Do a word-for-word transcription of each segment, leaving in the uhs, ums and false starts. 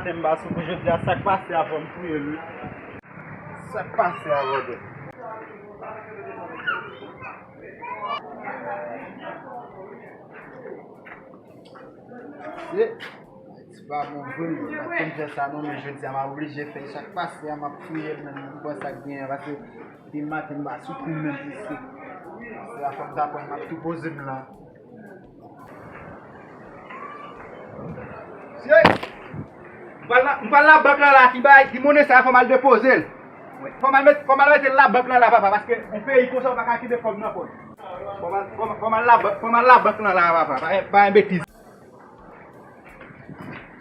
M pa sou kou jodi a, sa k pase a fò m touye l wi. Sa k pase a, brother? Se, se pa bon vre, m pa t konn fè sa non, men jodi a m ap oblije fè l. Sa k pase a, m ap touye l, men m pran sa k genyen, paske depi maten m pa sou kou menm, mesye. Se la fò m ta pran, m ap tou poze m la. Mesye, m pral la, m pral labank lan la, ti bagay, ti monnen sa, fò m al depoze l. Fò m al met, fò m al mete l labank lan la, papa, paske yon peyi konsa, ou pa ka kite kòb nan pòch. Fò m al, fò m, fò m al labank, fò m al labank lan la, papa, pa, pa gen betiz.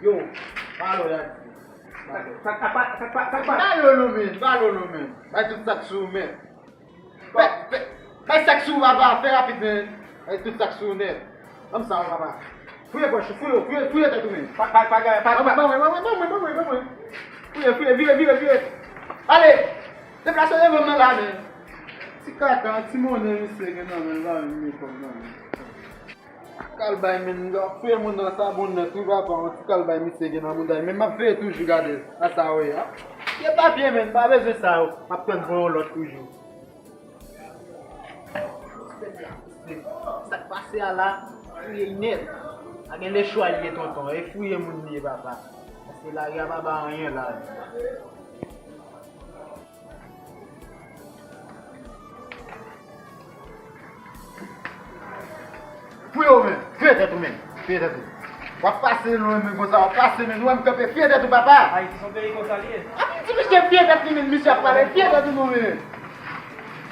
Yo, pa lò la. Sa, sa, sa, sa, sa, sa, pa lò non, men, pa lò non, men. Bay tout sa k sou ou, men. Fè, fè, fè sa k sou ou, papa, fè rapid, men. Fè tout sa k sou ou nèt. Ban m sa, papa. Fouye pòch, fouye, fouye, fouye tèt ou, men. Pa, pa, pa, pa, pa, pa. Ban mwen, ban mwen, ban mwen, ban mwen. Fouye, fouye, vire, vire, vire. Ale! Deplase devan m nan la, men. Ti kaka, ti monnen, misye gen nan men l, pa menm gen kòb nan men. Kal bay, men, m ap fouye moun nan sa bon nèt wi, papa, yon ti kal bay misye gen nan mouda, men m ap veye toujou gade a sa w ye a. Gen papye, men, m pa bezwen sa yo, m ap tann pou yon lòt toujou. Sa k pase a la, fouye nèt. Pa gen lechwa li ye, tonton, e fouye moun li ye, papa. Paske lari a pa ba anyen la. Fouye w, men. Fouye tèt ou, men. Fouye tèt ou. W ap pase lwen, men, konsa, w ap pase, men. Ou wè m kanpe, fouye tèt ou, papa. Ayiti se yon peyi konsa li ye. Ap di misye fouye tèt li, men, misye ap pale, fouye tèt ou, non, men.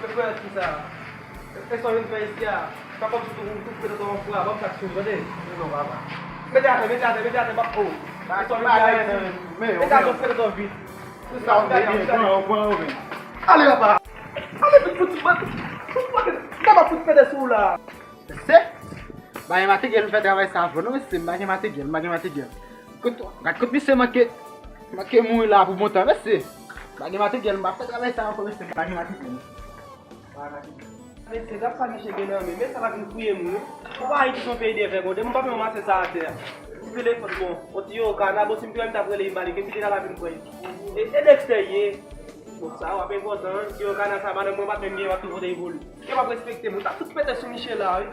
Se frè, kisa? E sa w vin fè isi a? Pa kòmsi tou, tou frè, tonton, frè, ban m sa k sou ou, tande? Non, papa. Mete atè, mete atè, mete atè, m ap, oh. E sa w vin fè a, men, men, men, men. Mete atè, frè, tonton, vit. Se sa w vle, pran yo, pran yo, men. Ale, papa. Ale, vin fout, fout, fout, fout, m ta fout pete sou ou la. Se bagay materyèl m fè travay sa avè w, non, mesye, m pa gen materyèl, m pa gen materyèl. Kote, gad kote misye manke, manke mouri la pou bon tan, mesye. M pa gen materyèl, m pa fè travay sa ankò, mesye, m pa gen materyèl. Mesye, gad sa misye gen nan men, men sa l ap vin fouye m wi. Ou pa Ayiti se yon peyi de vègonde, m pa vle ranmase sa atè a. Ti telefòn bon, yon ti yo kana, bon, si m te wè m t ap rele Imani, ke m kite l al ap vin pran. E, e Dexter ye. Bon, sa w ap enpòtan, ti yo kana sa, madanm mwen pa t menm gen, w ap tou vote pou li. Ke w ap respekte m, ou t ap tout pete sou misye la wi.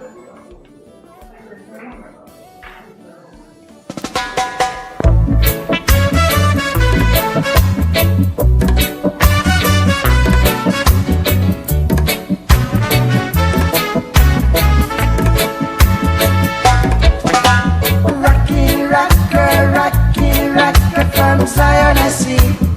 Rocky Rocker, Rocky Rocker from Zion I see.